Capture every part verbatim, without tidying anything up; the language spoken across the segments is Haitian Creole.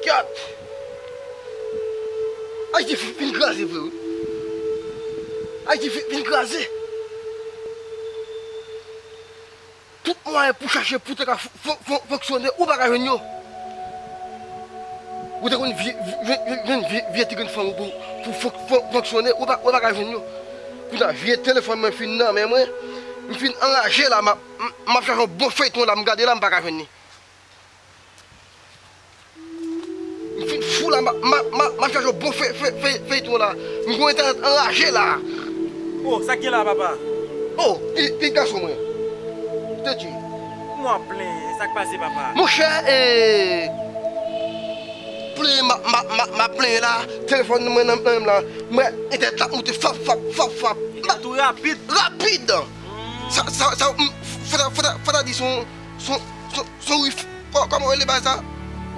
Gad! Ayiti fin, fin kraze vre wi. Ayiti fin, fin kraze. Tout mwayen pou chache pou te ka fon- fon- fon- fonksyone, ou pa ka jwenn yo. Ou te konn vye, vye, vye, vye, vye ti grenn fanm ou pou, pou fon- fon- fonksyone, ou pa, ou pa ka jwenn yo. Kounye a vye telefòn mwen fin nan men mwen, m fin anraje la, m ap, m, m ap chache yon bon feyton la, m gade la, m pa ka jwenn li. M fin fou la, m ap, m ap, m ap, m ap chache yon bon fe- fe- fe- feyton la. M gon entènèt anraje la. Oh, sa k gen la, papa? Oh, ti, ti gason mwen. Teti. Mwen plen, sa k pase, papa? Monchè, e, plen, m ap, m ap, m ap, m ap plen la, telefòn mwen nan, nan men m la. Mwen, entènèt la moute fap, fap, fap, fap. Entènèt ou rapid? Rapid! Sa, sa, sa, m, fò ta, fò ta, fò ta di son, son, son, son wif-, kò- kòman w rele bagay sa?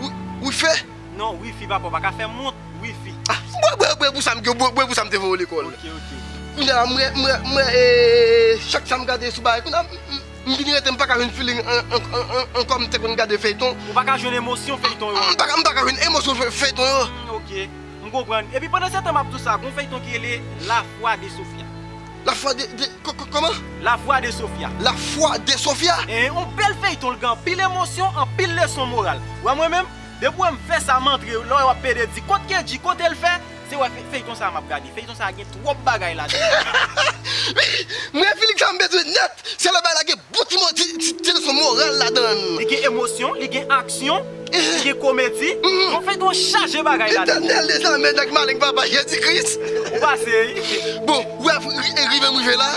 Wi- Wife? Non, wifi, papa, w pa ka fè mont, wifi. Ah, bwè, bwè, bwè, pou sa m, bwè, bwè, pou sa m te voye w lekòl. Ok, ok. Kounye a, mwen, mwen, mwen, e, chak sa m gade sou bagay, kounye a, m, m, m vin rete, m pa ka jwenn feeling an, an, an, an, ankò m te konn gade feyton. Ou pa ka jwenn emosyon feyton yo? M pa ka, m pa ka jwenn emosyon fe- feyton yo. Hmm, ok. M konprann. Epi pandan se tan m ap di w sa, gon feyton ki rele La Foi de Sofia. La Foi de, de, ko- ko- kòman? La Foi de Sofia. La Foi de Sofia? E yon bèl feyton, l gen anpil emosyon, anpil leson moral. Ou wè mwen menm, depi w wè m fè sa, m antre, lè w wè w ap pede di, kot Kedji, kote l fè, se wè fe- feyton sa a m ap gade. Feyton sa a gen twòp bagay ladan. Mwen, feeling sa m bezwen nèt. Se lè bagay la gen bon ti mo-, ti, ti, ti leson moral ladan l. Li gen emosyon, li gen aksyon, li gen komedi. Yon feyton chaje bagay ladan. Letènèl dezame, nèg malen papa Jezi Kris. Ou pase, wi. Bon, wè, ri- rive m rive la,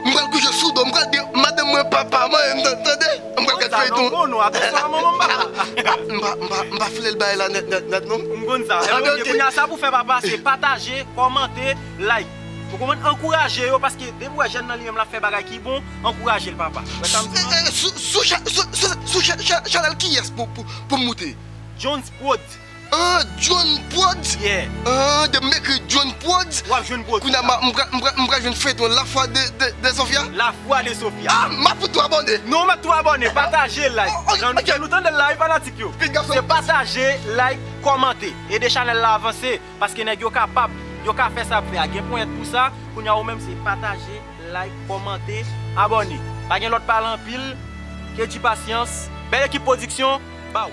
m pral kouche sou do, m pral di madanm mwen papa, mwen, tande? M pral gad feyton. Bon, non, atansyon a manman m papa. M pa, m pa, m pa file l bagay la nèt, nèt, nèt, non. M konn sa. Ebyen, ok, kounye a sa pou fè papa, se pataje, kòmante, like. Ou konprann? Ankouraje yo, paske depi w wè jèn nan li menm l ap fè bagay ki bon, ankouraje l, papa. Wè sa m di w an? E, e, sou, sou cha- sou, sou, sou cha- cha- chanèl kiyès pou, pou, pou m moute? Jones Prod. Ah, John Prod? Yeah. Ah, depi m ekri John Prod, w ap jwenn pwodui. Kounye a, m a- m pral- m pral- m pral jwenn feyton La Foi de, de, de Sofia? La Foi de Sofia. Ah, m ap fout tou abòne. Non, w mèt tou abòne, pataje, like. Oh, ok, jan nou- ok. Jan nou tande l la, wi, fanatik yo. Pil gason. Se pataje, like, kòmante. Ede chanèl la avanse. Paske nèg yo kapab, yo ka fè sa ap fè a. Gen ponyèt pou sa, kounye a ou menm se pataje, like, kòmante, abòne. Pa gen lòt pale anpil, Kedji Pasyans, bèl ekip pwodiksyon, baw.